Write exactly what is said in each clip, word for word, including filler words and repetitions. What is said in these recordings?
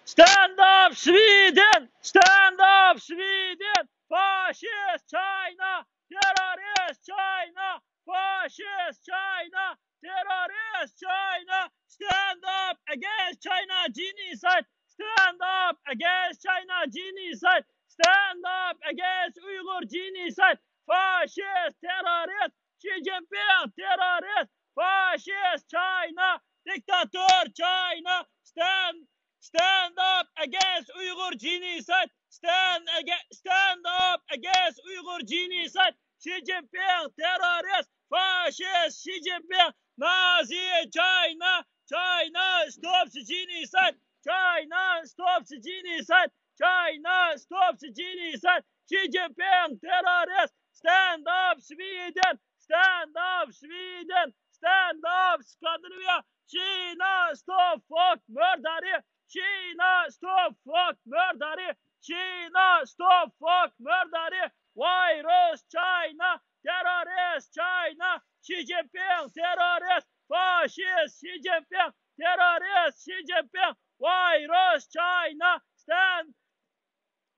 Stand up Sweden! Stand up Sweden! Fascist China! Terrorist China! Fascist China! Terrorist China! Stand up against China genocide! Stand up against China genocide! Stand up against Uyghur genocide! Fascist terrorist! Xi Jinping terrorist! Fascist China! Diktator China! Stand Stand up against Uyghur genocide! Stand against, stand up against Uyghur genocide! Xi Jinping terrorist! Fascist Xi Jinping! Nazi China! China stops genocide! China stops genocide! China stops genocide! Xi Jinping terrorist! Stand up Sweden! Stand up Sweden! Stand up Scandinavia! China stop folk murder! China stop folk murder! China stop folk murder! Virus China! Terrorist China! Xi Jinping terrorist! Fascist Xi Jinping terrorist! Xi Jinping virus China! Stand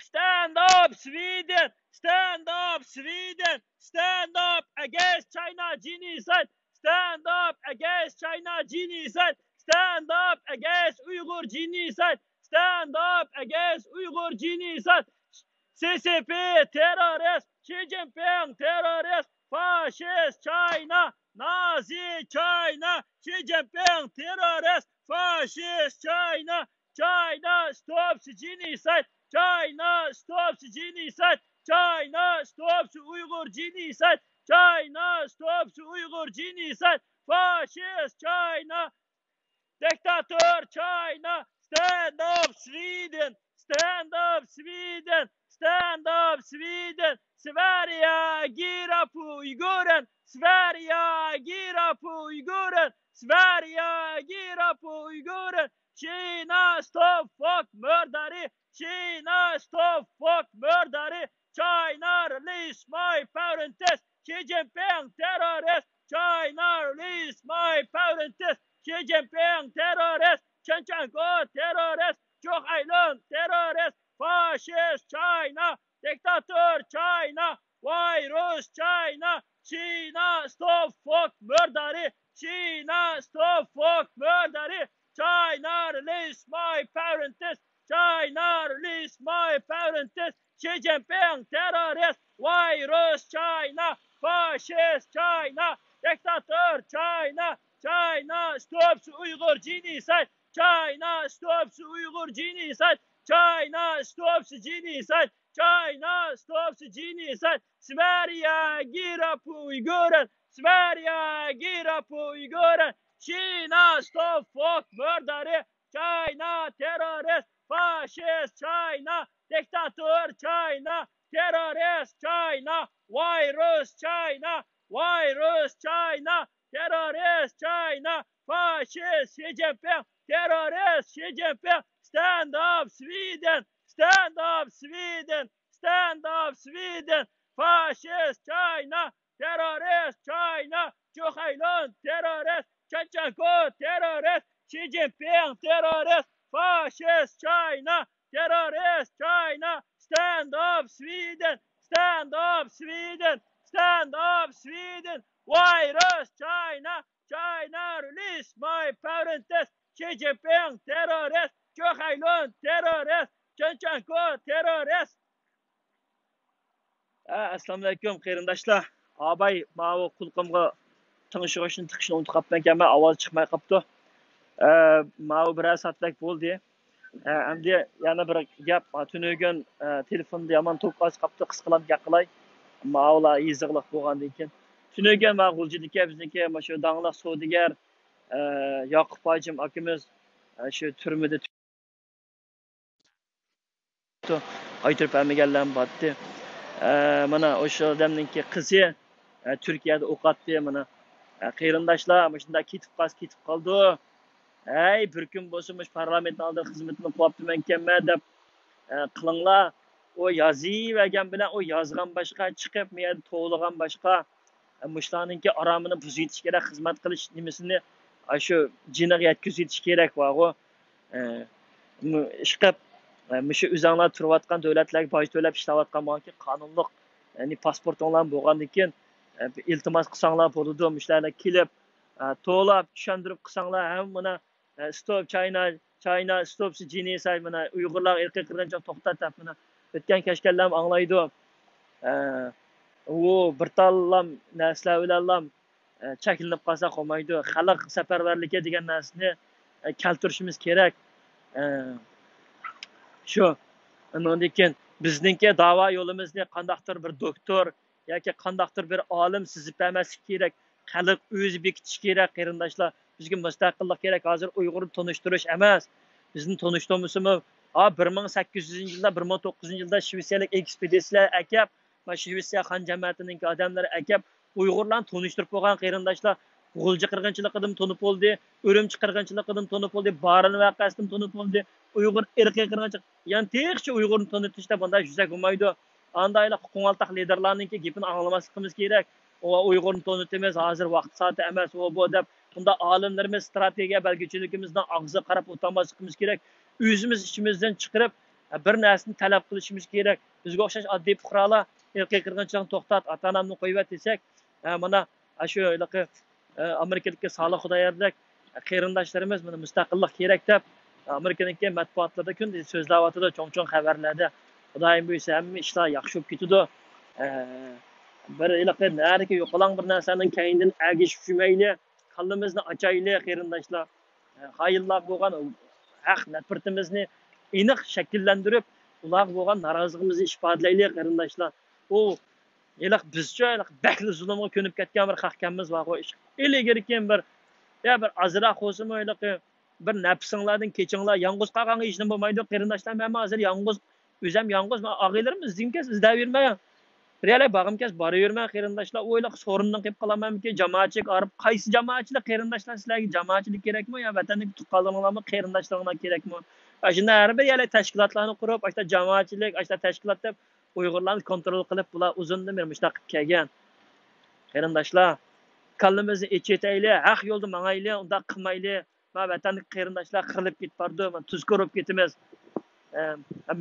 Stand up Sweden! Stand up Sweden! Stand up against China genocide! Stand up against China genocide! Stand up against Uyghur genocide! Stand up against Uyghur genocide! C C P terrorist! Xi Jinping terrorist! Fascist China! Nazi China! Xi Jinping terrorist! Fascist China! China stops genocide! China stops genocide! China stops Uyghur genocide! China stops Uyghur genocide! Fascist China! Diktator China! Stand up Sweden! Stand up Sweden! Stand up Sweden! Sverige ger på Uiguren! Sverige ger på Uiguren! Sverige ger på Uiguren! China stop folk murder! China stop folk murder! China release my parents! Xi Jinping terrorist! China release my parents! Xi Jinping terrorist! Chen Chang-kuo terrorist! Zhou Hailun terrorist! Fascist China! Diktator China! Virus China! China stop folk murder! China stop folk murder! China release my parents! China release my parents! Xi Jinping terrorist! Virus China! Fascist China! Diktator China! China stops Uyghur genocide! China stops Uyghur genocide! China stops genocide! China stops genocide! Sverige ger på Uiguren! Sverige ger på Uiguren! China stop folk murder! China terrorist! Fascist China! Diktator China! Terrorist China! Virus China! Virus China! Terrorist China! Fascist Xi Jinping! Terrorist Xi Jinping! Stand up Sweden! Stand up Sweden! Stand up Sweden! Fascist China! Terrorist China! Zhou Hailun terrorist! Chen Chang-kuo terrorist! Xi Jinping terrorist! Fascist China! Terrorist China! Stand up Sweden! Stand up Sweden! Stand up Sweden! Virus China! China release my parents! Xi Jinping terrorist! Zhou Hailun terrorist! Chen Chang-kuo terrorist! ئەسسالامۇئەلەيكۇم قېرىنداشلار. ئاباي ماۋۇ قۇلىقىمغا تىڭشىغۇچنى تىقىشنى ئۇنتۇپ قاپتىمەنكەن، مەن ئاۋاز چىقماي قاپتۇ. ئە، ماۋۇ بىرەر سائەتلەك بولدى. ئە، ئەمدى يەنە بىر گەپ، تۈنۈگۈن، ئە، تېلېفوندا يامان توك ئاز قاپتۇ، قىسقىلاپ گەپ قىلاي. ماۋۇلار يېزىقلىق بولغاندىن كېيىن. تۈنۈگۈن مانا غۇلجىدىكى بىزنىڭكى مۇشۇ داڭلىق سودىگەر، ئە، ياقۇپ ھاجىم ئاكىمىز، ئە، شۇ تۈرمىدە قايتۇرۇپ بەرمىگەنلەرمۇ بارتتى. ئە، مانا ئاشۇ ئادەمنىڭكى قىزى، ئە، تۈركىيەدە ئوقۇتتى. مانا، ئە، قېرىنداشلار، مۇشۇنداق كېتىپ قالسا كېتىپ قالىدۇ. ھەي، بىر كۈن بولسا مۇشۇ پارلامېنتنىڭ ئالدىدا خىزمىتىنى قىلىۋاپتىمەنكەنمەن دەپ، ئە، قىلىڭلار. ئۇ يازىۋەرگەن بىلەن ئۇ يازغان باشقا، چىقىپ مۇ يەردە توۋلىغان باشقا. ئە، مۇشۇلارنىڭكى ئارامىنى بۇزۇۋېتىش كېرەك، خىزمەت قىلىش نېمىسىنى، ئە، شۇ جېنىغا يەتكۈزۈۋېتىش كېرەك بارغۇ. ئە، ئىشقىپ، مۇشۇ ئۆزۈڭلار تۇرۇۋاتقان دۆلەتلەرگە باج تۆلەپ ئىشلەۋاتقان بولغانكى قانۇنلۇق، يەنى پاسپورتۇڭلار بولغاندىن كېيىن، ئىلتىماس قىلساڭلار بولىدۇ، مۇشۇلارغا كېلىپ، توۋلاپ چۈشەندۈرۈپ قىلساڭلار، ھەم مانا، stop China, China, stop genocide، مانا ئۇيغۇرلارغا ئىرقىي قىرغىنچىلىق توختات دەپ، مانا ئۆتكەن كەچكەنلەرمۇ ئاڭلايدۇ. ئۇ بىر تاللام نەرسىلەر بىلەنلام، ئە، چەكلىنىپ قالساق بولمايدۇ. خەلق سەپەرۋەرلىكى دېگەن نەرسىنى، ئە، كەلتۈرۈشىمىز كېرەك. ئە، شۇ. ئۇنىڭدىن كېيىن بىزنىڭكى داۋا يولىمىزنى قانداقتۇر بىر دوكتور ياكى قانداقتۇر بىر ئالىم سىزىپ بەرمەسلىكى كېرەك. خەلق ئۆزى بېكىتىشى كېرەك، قېرىنداشلار. بىزگە مۇستەقىللىق كېرەك. ھازىر ئۇيغۇرنى تونۇشتۇرۇش ئەمەس. بىزنى تونۇشتۇرمىسىمۇ، ھا، بىر مىڭ سەككىز يۈزىنچى يىلدا، بىر مىڭ توققۇز يۈزىنچى يىلدا شىۋېتسىيەلىك ئېكسپېدىتسىيەلەر ئەكەپ، مانا شىۋېتسىيە خان جەمەتىنىڭكى ئادەملىرى ئەكەپ، ئۇيغۇرلارنى تونۇشتۇرۇپ بولغان قېرىنداشلار، غۇلجا قىرغىنچىلىقىدىمۇ تونۇپ بولدى، ئۈرۈمچى قىرغىنچىلىقىدىمۇ تونۇپ بولدى، بارىن ۋەقەسىدىمۇ تونۇپ بولدى. ئۇيغۇر ئىرقىي قىرغىنچىلىق، يەنى تېخىچە ئۇيغۇرنى تونۇتۇشتا بۇنداق يۈزەك بولمايدۇ. ئانداق قوڭالتاق لىدېرلارنىڭكى گېپىنى ئاڭلىماسلىقىمىز كېرەك. ئۇ ئۇيغۇرنى تونۇتىمىز، ھازىر ۋاقتى سائىتى ئەمەس، ئۇ بۇ دەپ، بۇنداق ئالىملىرىمىز، ستراتېگىيە بەلگىچىلىكىمىزنىڭ ئاغزىغا قاراپ ئولتۇرماسلىقىمىز كېرەك. ئۆزىمىز ئىچىمىزدىن چىقىرىپ، بىر نەرسىنى تەلەپ قىلىشىمىز كېرەك. بىزگە ئوخشاش ئاددىي پۇقرالار، ئىرقىي قىرغىنچىلىقنى توختات، ئاتا-ئانامنى قويۇۋەت دېسەك، مانا، شۇ ھېلىقى، ئامېرىكىدىكى سالىھ خۇداياردەك قېرىنداشلىرىمىز مانا مۇستەقىللىق كېرەك دەپ، ئامېرىكىنىڭكى مەتبۇئاتلىرىدا كۈندە سۆزلەۋاتىدۇ، چوڭ-چوڭ خەۋەرلەردە. خۇدايىم بۇيرۇسا، ھەممە ئىشلار ياخشى بولۇپ كېتىدۇ. بىر ھېلىقى نەدىكى يوقىلاڭ بىر نەرسەنىڭ كەينىدىن ئەگىشىپ يۈرمەيلى، كاللىمىزنى ئاچايلى، قېرىنداشلار. خائىنلارغا بولغان ھەق نەپرىتىمىزنى ئېنىق شەكىللەندۈرۈپ، ئۇلارغا بولغان نارازىلىقىمىزنى ئىپادىلەيلى، قېرىنداشلار. ئۇ ھېلىقى بىزچە ھېلىقى بەكلا زۇلۇمغا كۆنۈپ كەتكەن بىر خەق ئىكەنمىز بارغۇ. ئىلگىرىكىن بىر، يا بىر ئازراق بولسىمۇ ھېلىقى بىر نەپسىڭلاردىن كېچىڭلار، يالغۇز قالغانغا ھېچنېمە بولمايدۇ، قېرىنداشلار. مەنمۇ ھازىر يالغۇز، ئۆزۈم يالغۇز، مانا ئاغىنىلىرىم ئىزدىگىنى كەلسە ئىزدەۋېرىمەن. بىر يەرلەرگە بارغۇم كەلسە باراۋېرىمەن، قېرىنداشلار. ئۇ ھېلىقى سورۇندىن قېلىپ قالامەنمىكىن، جامائەتچىلىك ئاغرىپ، قايسى جامائەتچىلىك، قېرىنداشلار؟ سىلەرگە جامائەتچىلىك كېرەكمۇ يا ۋەتەندىكى تۇغقانلىرىڭلارمۇ، قېرىنداشلىرىڭلار كېرەكمۇ؟ ئاشۇنداق ھەر بىر يەرلەرگە تەشكىلاتلارنى قۇرۇپ، ئاشۇنداق جامائەتچىلىك، ئاشۇنداق تەشكىلات دەپ ئۇيغۇرلارنى كونترول قىلىپ، بۇلار ئۇزۇندىن بېرى مۇشۇنداق قىلىپ كەلگەن. قېرىنداشلار، كاللىمىزنى ئېچىۋېتەيلى، ھەق يولدا ماڭايلى، ئۇنداق قىلمايلى. مانا ۋەتەندىكى قېرىنداشلار قىرىلىپ كېتىپ بارىدۇ، مانا تۇزكور بولۇپ كېتىمىز. ئە،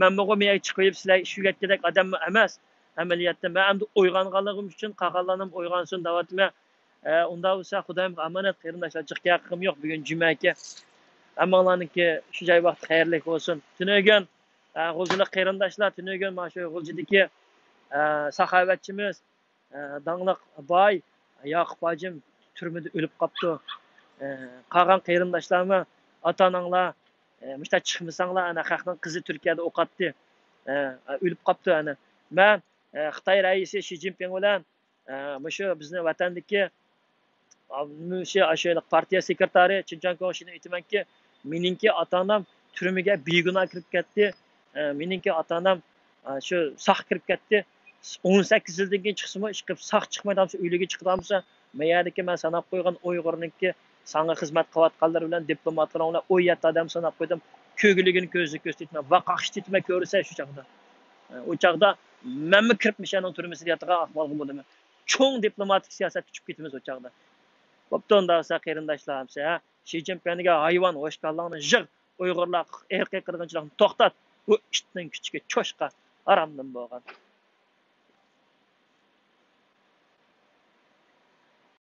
مەنمۇ مېيەگە چىقىۋېلىپ سىلەرگە ئىش ئۆگەتكۈدەك ئادەممۇ ئەمەس. ئەمەلىيەتتە مەن ئەمدى ئويغانغانلىقىم ئۈچۈن قالغانلارنىمۇ ئويغانسۇن دەۋاتىمەن. ئە، ئۇنداق بولسا خۇدايىمغا ئامانەت قېرىنداشلار، جىق گەپ قىلغۇم يوق بۈگۈن جۈمەكى. ھەممىڭلارنىڭكى شۇ جاي ۋاقتى خەيرلىك بولسۇن. تۈنۈگۈن، ئە، غۇلجىلىق قېرىنداشلار، تۈنۈگۈن مانا شۇ غۇلجىدىكى، ئە، ساخاۋەتچىمىز، ئە، داڭلىق باي ياقۇپ ھاجىم تۈرمىدە ئۆلۈپ قاپتۇ. ئە، قالغان قېرىنداشلارمۇ، ئاتا-ئاناڭلار، ئە، مۇشۇنداق چىقمىساڭلار، ئەنە خەقنىڭ قىزى تۈركىيەدە ئوق ئاتتى. ئە، ئۆلۈپ قاپتۇ ئەنە. مەن، ئە، خىتاي رەئىسى شى جىنپىڭ بىلەن، ئە، مۇشۇ بىزنىڭ ۋەتەندىكى، ئا، مۇشۇ، ئاشۇ پارتىيە سېكرېتارى چىن چاڭ كوڭشىنى ئېيتىمەنكى، مېنىڭكى ئاتا-ئانام تۈرمىگە بىگۇناھ كىرىپ كەتتى. ئە، مېنىڭكى ئاتا-ئانام، ئە، شۇ ساق كىرىپ كەتتى. ئون سەككىز يىلدىن كېيىن چىقسىمۇ، ئىشقىلىپ ساق چىقمايدىغان بولسا، ئۆيلىرىگە چىقىدىغان بولسا، مەيەردىكى مەن ساناپ قويغان ئۇيغۇرنىڭكى ساڭا خىزمەت قىلىۋاتقانلىرى بىلەن دىپلوماتلىرىڭ بىلەن ئون يەتتە ئادەم ساناپ قويدۇم. كۆرگۈلۈكىنى كۆزىگە كۆرسىتىمەن، ۋاقاق ئىشلىتىمەن، كۆرسە شۇ چاغدا. ئۇ چاغدا مەنمۇ كىرىپ مۇشۇ يەرنىڭ تۈرمىسىدە ياتىدىغان ئەھۋالغا بولىمەن. چوڭ دىپلوماتىك سىياسەت تۇتۇپ كېتىمىز ئۇ چاغدا. بوپتۇ، ئۇنداق بولسا قېرىنداشلار، ھەمسە، ھە؟ شى جىنپىڭگە ھايۋان، ھوش كاللاڭنى يىغ، ئۇيغۇرلار ئىرقىي قىرغىنچىلىقنى توختات، بۇ ئىتنىڭ كۈچۈكى چوشقا، ھارامدىن بولغان.